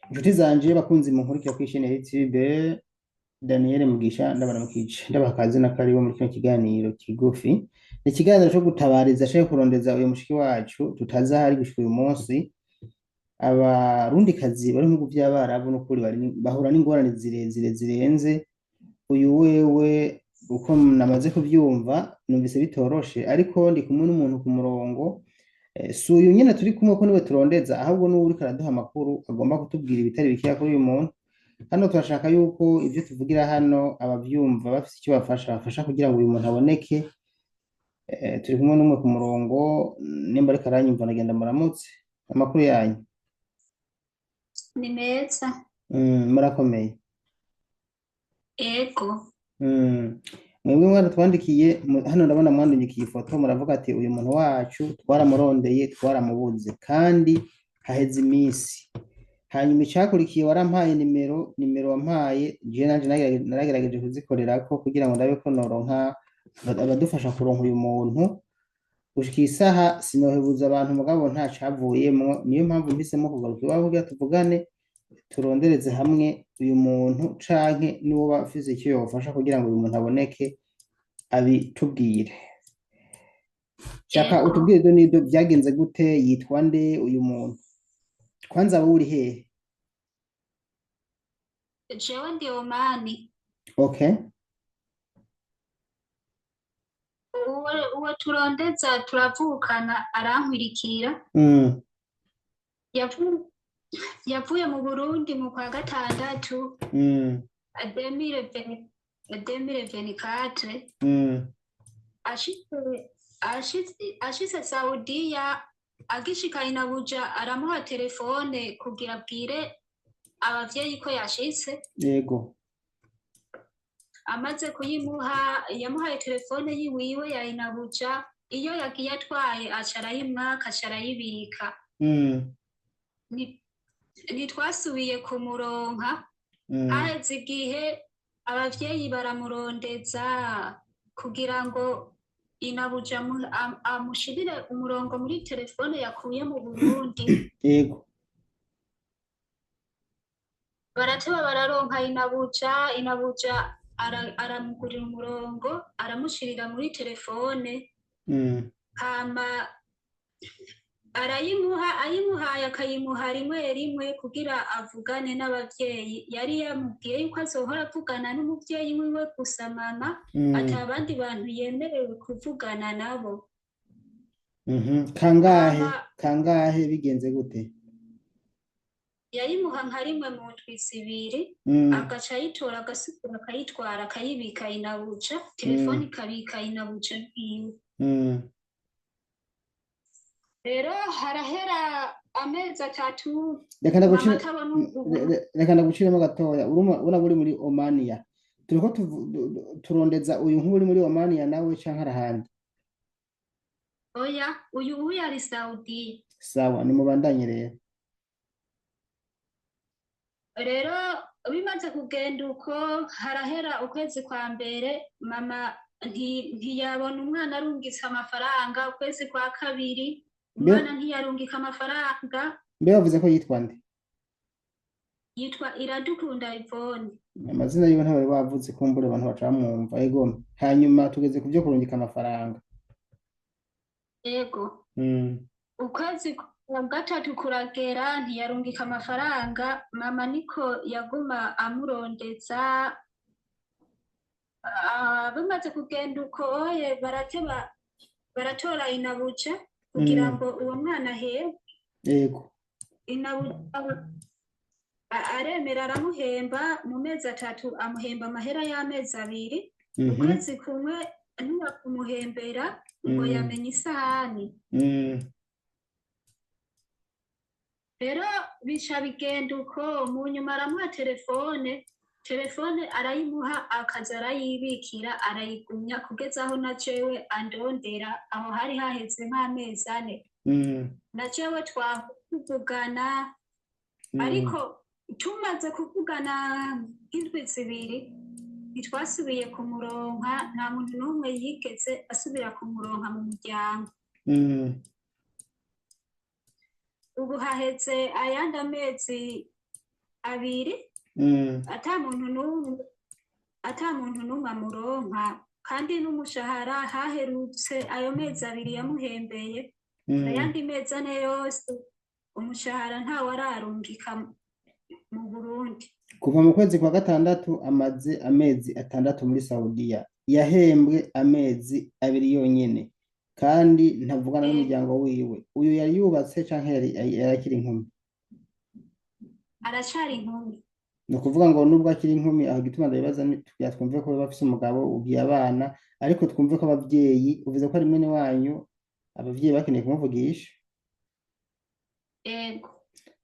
Inshuti zanje, bakunzi munkurikira kuri chaîne ya YouTube Daniel Mugisha, ndabaramukije, ndabaha kaze na karibu muri kino kiganiro kigufi. Ni ikiganiro co gutabariza canke kurondeza uyu mushiki wacu tutazi aho ari gushika uyu munsi. Abarundikazi bari mu bihugu vy'Abarabu n'ukuri bahura n'ingorane zirezire zirenze. Uyu wewe uko namaze kuvyumva numvise bitoroshe, ariko ndi kumwe n'umuntu ku murongo. Si uyu nyene turi kumwe ko niwe turondeza, ahubwo n'uwo uriko araduha amakuru agomba kutubwira ibitari bikeya kuri uyu muntu. Hano turashaka yuko ivyo tuvugira hano abavyumva bafise icyo bafasha kugira ngo uyu muntu aboneke. Turi kumwe n'umwe ku murongo, nimba ariko aranyumva nagenda muramutse. Amakuru yanyu? Ni meza. Murakomeye? Ego. Mwebwe mwaratwandikiye, hano ndabona mwandikiye ifoto, muravuga ati uyu muntu wacu twaramurondeye twaramubuze kandi haheze iminsi. Hanyuma icakurikiye warampaye nimero wampaye jewe nanje naragerageje kuzikorerako kugira ngo ndabe ko noronka abadufasha kuronka uyu muntu. Gushika isaha sinohebuza abantu, mugabo nta cavuyemwo. Niyo mpamvu mpisemo kugaruka iwawe kugira tuvugane, turondereze hamwe uyu muntu, canke niwoba afise icyo yofasha kugira ngo uyu muntu aboneke abitubwire. Shaka Ego. utubwire ibyo n'ibyo vyagenze gute, yitwa nde uyu muntu? Kwanza wowe uri hehe? Jewe ndi Omani. Okay. Uwo turondeza turavukana, arankwirikira. Yavuye mu Burundi mu kwa gatandatu 2024. Ashitse Saudiya, agishika inabuja aramuha telefone kugira abwire abavyeyi ko yashitse. Yego. Amaze kuyimuha, yamuhaye telefone yiwiwe ya inabuja, iyo yagiye atwaye aca arayimwaka, aca arayibika. Ntitwasubiye kumuronka. Haheze igihe abavyeyi baramurondeza kugira ngo inabuja amushirire umurongo muri telefone yakuye mu Burundi. Yego. Barateba bararonka inabuja, inabuja aramugurira umurongo, aramushirira muri telefone. Hama arayimuha, ayimuhaye akayimuha rimwe rimwe kugira avugane n'abavyeyi. Yari yamubwiye yuko azohora avugana n'umuvyeyi wiwe gusa, mama, ata abandi bantu yemerewe kuvugana nabo. Kangahe? Hama Kangahe bigenze gute? Yayimuha nka rimwe mu ndwi zibiri, agaca ayitora, agasukura, akayitwara, akayibika inabuja, telefone ikabika inabuja yiwe. Rero harahera amezi 3 Reka mama ndagucire atabona ubu. Reka ndaguciremo gatoya. Urumva uri muri Omania, turiko turondeza uyu nk'uri muri Omania nawe canke arahandi? Oya, uyu ari Saudiya. Sawa, nimubandanye rero. Rero bimaze kugenda uko, harahera ukwezi kwa mbere, mama ntiyabona umwana arungitse amafaranga. Ukwezi kwa kabiri umwana ntiyarungika amafaranga. Mbe bavuze ko yitwa nde? Yitwa Iradukunda Yvonne. Amazina yiwe ntabari bavuze, kumbura abantu baca bamwumva. Ego, hanyuma tugeze ku vyo kurungika amafaranga. Ego. Ukwezi kwa gatatu kuragera ntiyarungika amafaranga, mama niko yaguma amurondeza. Bimaze kugenda uko oye, barateba baratora inabuja kugira ngo uwo mwana ahembwe. Yego. Inabuja aremera aramuhemba mu mezi 3, amuhemba amahera y'amezi 2. Ukwezi kumwe ntiyakumuhembera ngo yamenye isahani. Rero bica bigenda uko, mu nyuma aramuha telefone, telefone arayimuha, akaza arayibikira, arayigumya kugeza aho na jewe andondera. Aho hari haheze nk'amezi 4. Na jewe twavugana, ariko tumaze kuvugana nk'indwi 2 ntitwasubiye kumuronka. Nta muntu n'umwe yigeze asubira kumuronka mu muryango. Ubu haheze ayandi amezi abiri ata muntu n'umwe, ata muntu n'umwe amuronka, kandi n'umushahara haherutse ayo mezi 2 yamuhembeye, ayandi mezi 4 yose umushahara ntawe ararungika mu Burundi. Kuva mu kwezi kwa gatandatu amaze amezi 6 muri Saudiya, yahembwe amezi 2 yonyene, kandi ntavugana n'umuryango wiwe. Uyu yari yubatse canke yari akiri inkumi? Aracari inkumi. Ni ukuvuga ngo nubwo akiri inkumi, aho igituma ndabibaza ni kugira twumve ko bafise umugabo ugiye abana, ariko twumve ko abavyeyi, uvuze ko ari mwene wanyu, abavyeyi bakeneye kumuvugisha. Ego.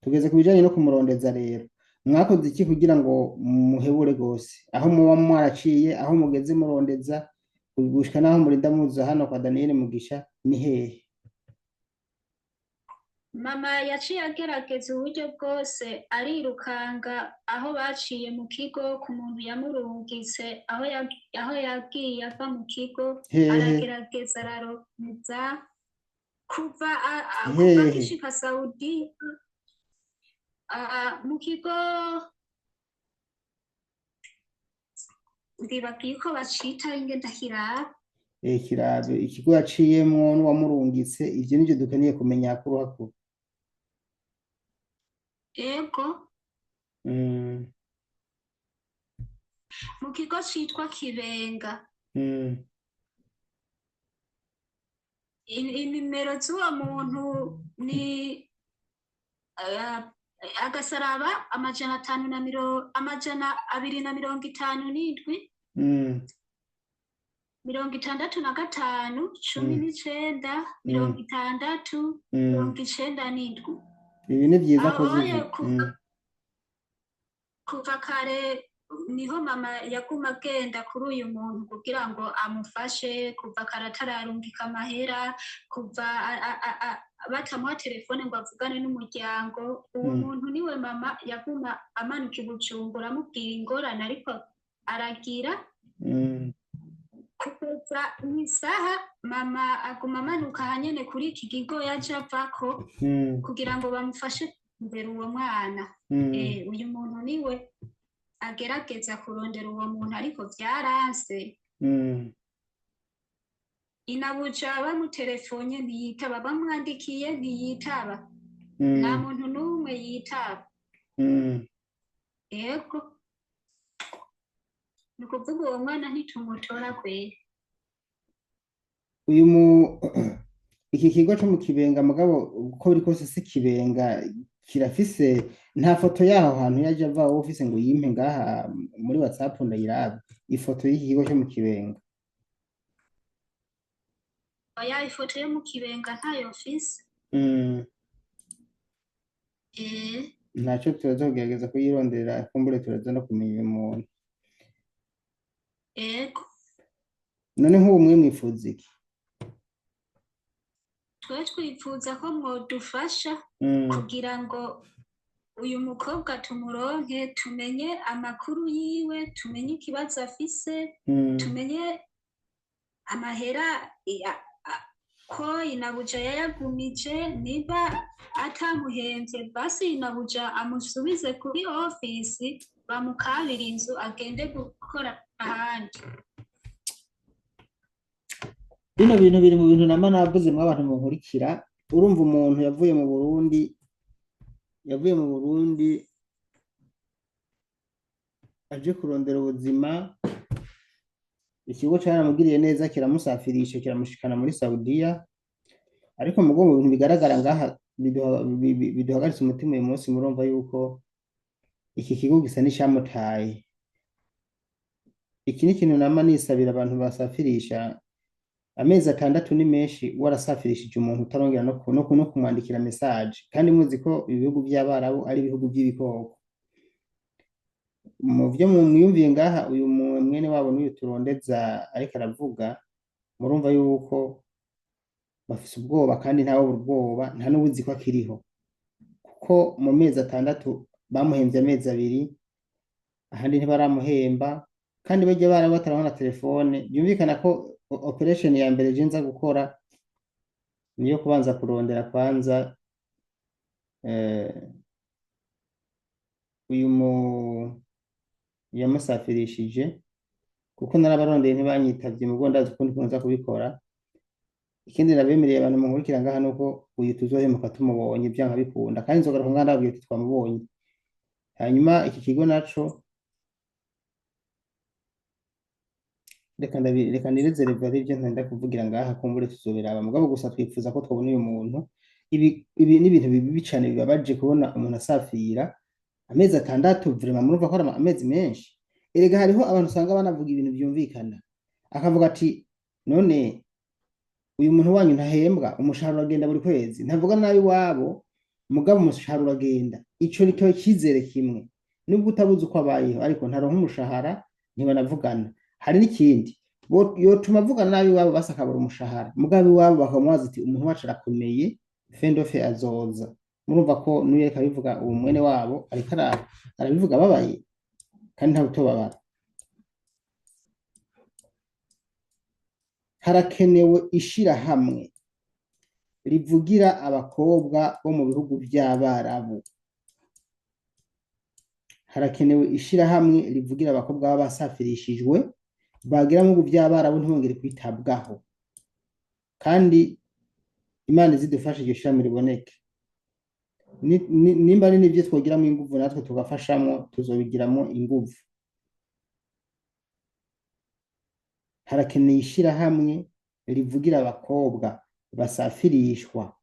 Tugeze ku bijanye no kumurondeza rero. Mwakoze iki kugira ngo muhebure gose? Aho muba mwaraciye, aho mugeze murondeza, gushika naho murinda muza hano kwa Daniel Mugisha ni hehe? Mama yaciye agerageza uburyo bwose, arirukanga aho baciye mu kigo ku muntu yamurungitse, aho yagiye ava mu kigo, aragerageza ararondeza kuva akishika Saudi, mu kigo ndibagiye ko bacita ingenda kiraba. Kirabe ikigo yaciyemwo n'uwamurungitse, ivyo nivyo dukeneye kumenya hakuru hakuru. Ego. Mu kigo citwa Kibenga. Inimero z'uwo muntu ni agasaraba 557, 65, 19, 60, 97. Ibi ni vyiza ko zivuga. Kuva kare niho mama yaguma agenda kuri uyu muntu kugira ngo amufashe, kuva kare atararungika amahera, kuva batamuha telefone ngo avugane n'umuryango. Uwo muntu niwe mama yaguma amanuka i Bujumbura amubwira ingorane ariko aragira. Kugeza isaha mama aguma amanuka ahanyene kuri iki kigo yaje avako kugira ngo bamufashe kurondera uwo mwana. Uyu muntu niwe agerageza kurondera uwo muntu, ariko vyaranse. Inabuja bamutelefone ntiyitaba, bamwandikiye ntiyitaba, nta muntu n'umwe yitaba. Yego, ni ukuvuga uwo mwana ntitumutora kweri. Uyu iki kigo co mu Kibenga, mugabo uko biri kose si Kibenga, kirafise nta foto yaho hantu yaje ava wowe ufise ngo yimpe ngaha muri WhatsApp ndayirabe ifoto y'iki kigo co mu Kibenga. Oya, ifoto yo mu Kibenga ntayo mfise. Ntaco turaza kugerageza kuyironderera, kumbure turaza no kumenya uyu muntu. Ego. None nk'ubu mwe mwifuza iki? Twe twifuza ko mwodufasha kugira ngo uyu mukobwa tumuronke, tumenye amakuru yiwe, tumenye ikibazo afise, tumenye amahera ko Inabuja yayagumije, niba atamuhemvye basi Inabuja amusubize kuri ofisi bamukabira inzu agende gukora ahandi. Bino bintu biri mu bintu nama navuze mwa abantu munkurikira. Urumva umuntu yavuye mu Burundi, yavuye mu Burundi aje kurondera ubuzima, ikigo caramugiriye neza kiramusafirisha kiramushikana muri Saudiya, ariko mugo mu bintu bigaragara ngaha biduhagaritse umutima uyu munsi, murumva yuko iki kigo gisa n'icamutaye. Iki ni ikintu nama nisabira abantu basafirisha. Amezi 6 ni menshi warasafirishije umuntu utarongera no kumwandikira message, kandi muzi ko ibihugu by'Abarabu ari ibihugu by'ibikoko. Mu vyo mwiyumviye ngaha, uyu mwene wabo n'uyu turondeza ariko aravuga, murumva yuko bafise ubwoba, kandi ntawe ubwoba, nta n'ubuzi ko akiriho, kuko mu mezi 6 bamuhemvye amezi 2, ahandi ntibaramuhemba, kandi bajya barabatarabona telefone. Byumvikana ko operation ya mbere je nza gukora niyo kubanza kurondera kwanza Uyu mu yamusafirishije, kuko narabarondeye ntibanyitavye, mugo ndazi ukundi kuntu nza kubikora. Ikindi nabemereye abantu munkurikira ngaha nuko uyu tuzohemuka tumubonye vyanka bikunda, kandi nzogaruka ngaha ndababwira ati twamubonye. Hanyuma iki kigo naco reka nirezereve ari ivyo ntenda kuvugira ngaha, kumbure tuzobiraba, mugabo gusa twifuza ko twobona uyu muntu. Ibi ni ibintu bibi cane bibabaje kubona umuntu asafira amezi 6, vraiment murumva ko ari amezi menshi. Erega hariho abantu usanga banavuga ibintu vyumvikana, akavuga ati none uyu muntu wanyu ntahembwa, umushahara uragenda buri kwezi, ntavuga nabi iwabo mugabo umushahara uragenda. Ico ni cyo cyizere kimwe, nubwo utabuze uko abayeho ariko ntaronka umushahara, ntibanavugana. Hari n'ikindi yotuma avugana nabi iwabo, basakabura umushahara, mugabo iwabo bakamubaza ati umuntu wacu arakomeye, fendofe azoza. Murumva ko n'uyu ariko abivuga, uwo mwene wabo ariko arabivuga ababaye, kandi nta butobabara. Harakenewe ishirahamwe rivugira abakobwa bo mu bihugu by'Abarabu. Harakenewe ishirahamwe rivugira abakobwa baba basafirishijwe bagera mu bihugu by'Abarabu ntibongere kwitabwaho, kandi Imana izidufashe iryo shirahamwe riboneke. Nimba ari n'ivyo twogiramo inguvu natwe tugafashamwo, tuzobigiramo inguvu. Harakeneye ishirahamwe rivugira abakobwa basafirishwa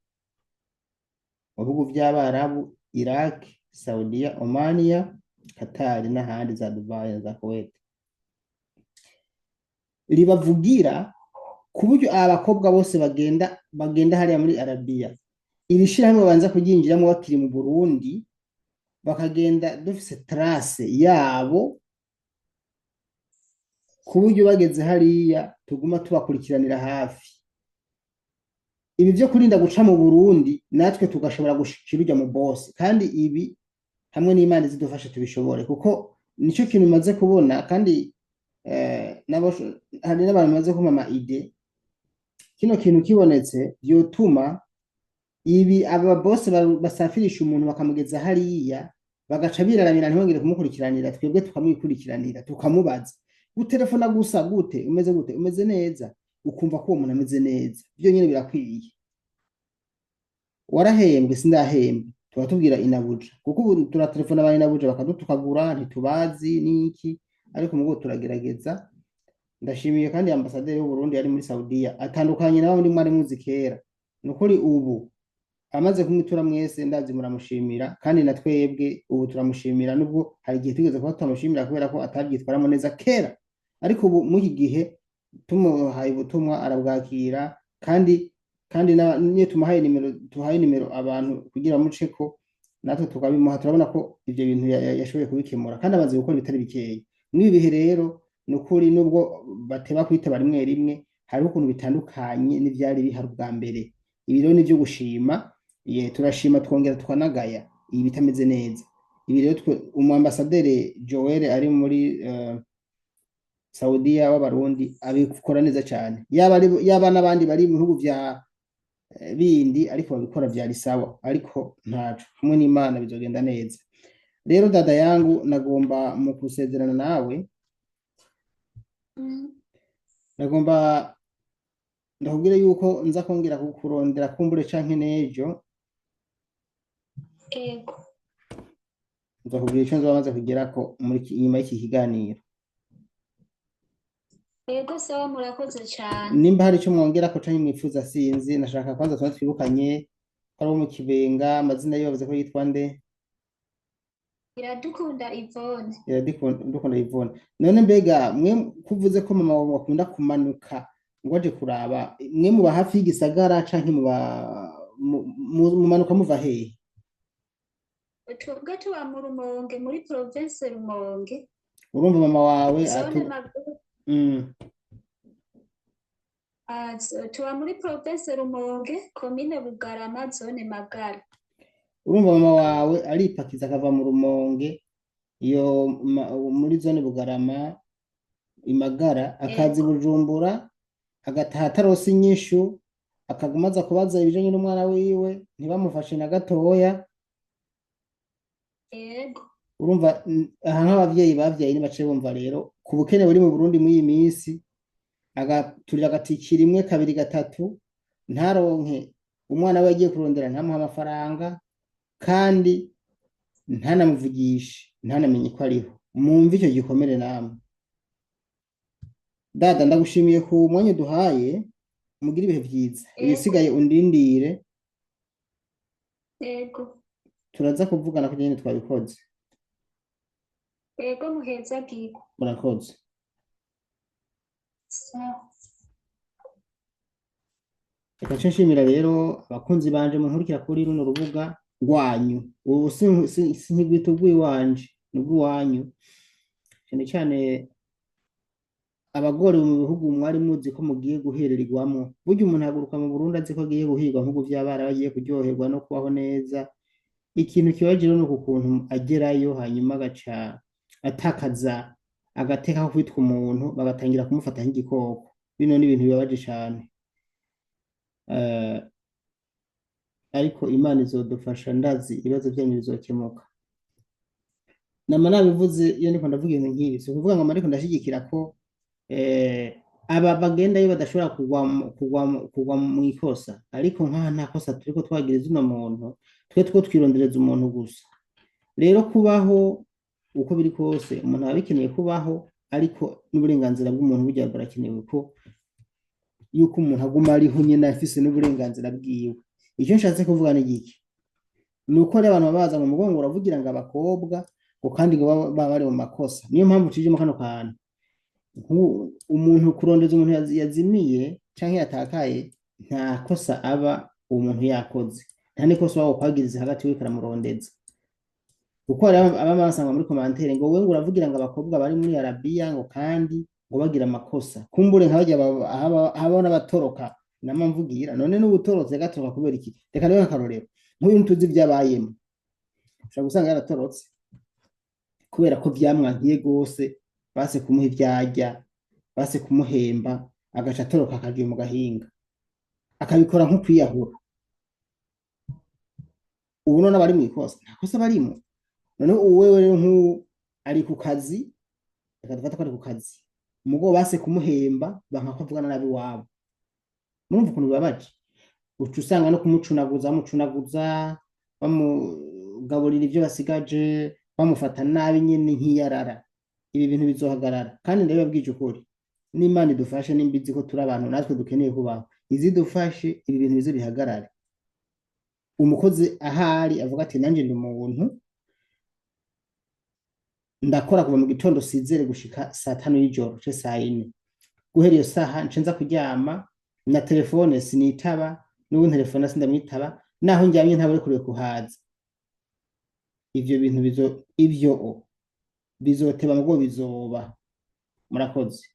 mu bihugu by'Abarabu, Iraq, Saudiya, Omania, Qatar n'ahandi za Dubai na za Kuwait, ribavugira ku buryo aba bakobwa bose bagenda hariya muri Arabiya. Iri shirahamwe babanza kuryinjiramo bakiri mu Burundi, bakagenda dufise trace yabo, ku buryo bageze hariya tuguma tubakurikiranira hafi. Ibi vyo kurinda guca mu Burundi natwe tugashobora gushikira urya mu boss, kandi ibi hamwe n'Imana izidufashe tubishobore, kuko nico kintu maze kubona. Kandi hari n'abantu bamaze kumpa ama ide. Kino kintu kibonetse vyotuma ibi aba boss basafirisha umuntu bakamugeza hariya, bagaca biraramira ntibongere kumukurikiranira, twebwe tukamwikurikiranira tukamubaza. Gutelefona gusa gute, umeze gute, umeze neza, ukumva ko uwo muntu ameze neza, byo nyene birakwiye. Warahembwe sindahembwe, tuba tubwira inabuja, kuko ubu turatelefona ba inabuja bakadutukagura, ntitubazi niki, ariko mugo turagerageza. Ndashimiye kandi ambasaderi w'u Burundi ari muri Saudiya, atandukanye na bamwe mwari muzi kera. Nukuri ubu amaze kumwitura mwese ndazi muramushimira, kandi na twebwe ubu turamushimira, nubwo hari igihe tugeze kuba tutamushimira kubera ko atabyitwaramo neza kera, ariko ubu muri iki gihe tumuhaye ubutumwa arabwakira, kandi niyo tumuhaye nimero, tuhaye nimero abantu kugira muceko natwe tukabimuha, turabona ko ivyo bintu yashoboye kubikemura, kandi amaze gukora ibitari bikeya. Muri ibi bihe rero nukuri nubwo bateba kwitaba rimwe rimwe, hariho ukuntu bitandukanye n'ivyari bihari ubwa mbere. Ibi rero ni ivyo gushima, turashima twongera tukanagaya ibi bitameze neza. Ibi rero umu ambasaderi Joel ari muri Saudiya w'Abarundi abikora neza cyane, yaba n'abandi bari mu bihugu vya bindi ariko babikora vyari sawa, ariko ntaco hamwe n'Imana bizogenda neza. Rero dada yangu, nagomba mu kusezerana nawe, nagomba ndakubwire yuko nza kongera kukurondera kumbure canke n'ejo. Ego. Nza kubwira ico nzoba maze kugerako inyuma y'iki kiganiro. Ego sawa, murakoze cyane. Nimba hari ico mwongerako canke mwifuza sinzi, nashaka kwanza tuba twibukanye ko ari uwo mu Kibenga, amazina yiwe bavuze ko yitwa nde? Iradukunda Yvonne. Iradukunda Yvonne. None mbega mwe kuvuze ko mama wawe akunda kumanuka ngo aje kuraba, mwe muba hafi y'igisagara canke mumanuka muva hehe? Twebwe tuba mu Rumonge, muri province Rumonge. Urumva mama wawe Zone Maguru. Tuba muri province Rumonge, commune Bugarama, zone Magara. Urumva mama wawe aripakiza akava mu Rumonge iyo muri zone Bugarama Imagara, akaza Bujumbura, agataha atarose inyishu, akaguma aza kubaza ibijanye n'umwana wiwe, ntibamufashe na gatoya. Yego. Urumva aha nk'abavyeyi bavyaye nibace bumva rero ku bukene buri mu Burundi muri iyi minsi, agaturira agatiki rimwe kabiri gatatu ntaronke umwana we yagiye kurondera, ntamuhe amafaranga kandi ntanamuvugishe, ntanamenye ko ariho. Mwumve icyo gikomere namwe. Dada, ndagushimiye ku mwanya uduhaye, mugire ibihe vyiza. Yego. Ibisigaye undindire. Yego. Turaza kuvugana kugira nyene twabikoze. Yego, muhezagirwe. Murakoze. Sawa. Reka nce nshimira rero abakunzi banje munkurikira kuri runo rubuga rwanyu. Ubu sinkigwita urw'iwanje, ni urw'iwanyu, cyane cyane abagorewe mu bihugu mwari muzi ko mugiye guhererwamwo. Burya umuntu ahaguruka mu Burundi azi ko agiye guhirwa nk'uko vy'abana bagiye kuryoherwa no kubaho neza. Ikintu kibaje rero ni uku kuntu agerayo hanyuma agaca atakaza agateka ko kwitwa umuntu, bagatangira kumufata nk'igikoko. Bino ni ibintu bibabaje cane. Ariko Imana izodufasha, ndazi ibibazo byanyu bizokemuka. Nama nabivuze iyo ndiko ndavuga ibintu nk'ibi, si ukuvuga ngo ariko ndashigikira ko aba bagendayo badashobora kugwa mu ikosa, ariko nkaha nta kosa turiko twagiriza uno muntu, twe two twirondereza umuntu gusa. Rero kubaho uko biri kose umuntu aba abikeneye kubaho, ariko n'uburenganzira bw'umuntu burya burakenewe, ko yuko umuntu aguma ariho nyene afise n'uburenganzira bwiwe. Icyo nshatse kuvuga ni giki? Ni uko rero abantu babaza ngo mugongo uravugira ngo abakobwa ngo kandi ngo baba bari mu makosa. Niyo mpamvu tujemo kano kantu. Umuntu kurondeza umuntu yazimiye canke yatakaye, nta kosa aba uwo muntu yakoze, nta n'ikosa waba kwagiriza hagati uriko uramurondeza. Kuko hari abama basanga muri commentaire ngo wewe ngo uravugira ngo abakobwa bari muri Arabiya ngo kandi ngo bagira amakosa, kumbure nka barya habona abatoroka nama mvugira. None n'ubutorotse gatoroka kubera iki? Reka rero akarorero nk'uyu ntuzi ibyabayemo, ushobora gusanga yaratorotse kubera ko vyamwankiye gose, base kumuha ivyarya, base kumuhemba, agaca atoroka akaja mu gahinga akabikora nko kwiyahura. Ubu none abari mw'ikosa nta kosa barimo. None uwewe rero nk'ubu ari ku kazi, reka dufate ko ari ku kazi, mugo base kumuhemba banka ko avugana nabi wabo. Murumva ukuntu bibabaje? Uca usanga no kumucunaguza, bamucunaguza, bamugaburira ivyo basigaje, bamufata nabi nyene nk'iyarara. Ibi bintu bizohagarara, kandi ndabibabwije ukuri, n'Imana idufashe, nimba izi ko turi abantu natwe dukeneye kubaho, izidufashe ibi bintu bize bihagarare. Umukozi ahari avuga ati nanje ndi umuntu, ndakora kuva mu gitondo sizere gushika saa tanu y'ijoro ce saa yine, guhera iyo saha nce nza kuryama, na telefone sinitaba, n'ubu telefone sindamwitaba, naho ndyamye ntabure kure kuhaza. Ivyo bintu bizo ivyo bizoteba mugo bizoba. Murakoze.